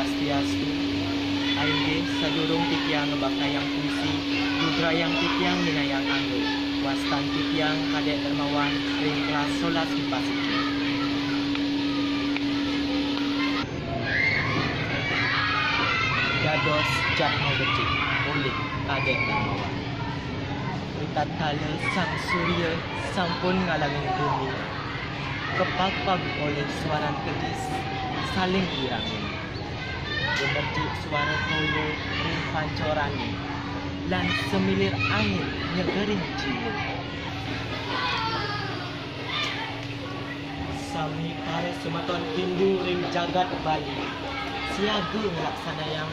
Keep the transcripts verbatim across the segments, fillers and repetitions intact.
Swastiastu. Inggih, sadurung titiang ngebaktayang puisi, lugrayang titiang nyinayang angga. Wastan titiang Kadek Dermawan ring kelas solas IPA siki. Dados Jadma Becik, olih Kadek Dermawan. Ritatkala sang surya sampun ngalangin gumi, kapagpag olih suaran kedis, saling wirangin. Gumerjuk suara toya ring pancorané, lan semilir angin nyegerin jiwa. Sami para semeton Hindu ring jagat Bali siaga nglaksanayang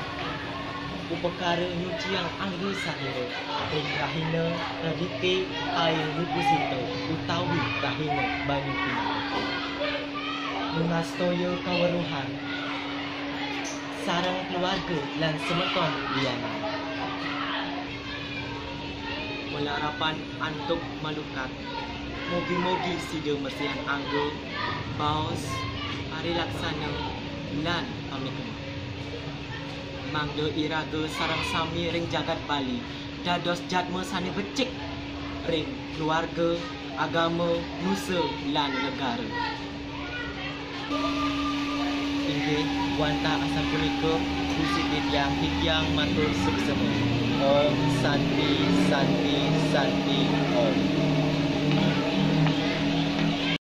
upakara nyuciang angga sarira ring rahina Redité Ayu Wibusita utawi rahina Banyu Pinaka. Nunas toya kaweruhan sareng keluarga lan semeton lianan. Malarapan antuk malukat, mugi-mugi sida masihan angga, baos, parilaksana, lan pamikna. Mangda iraga sareng sami ring jagat Bali dados jadma sané becik ring keluarga, agama, nusa, lan negara. Inggih, wantah asapunika, puisi titiang titiang matur suksema. Om Santi, Santi, Santi, Om.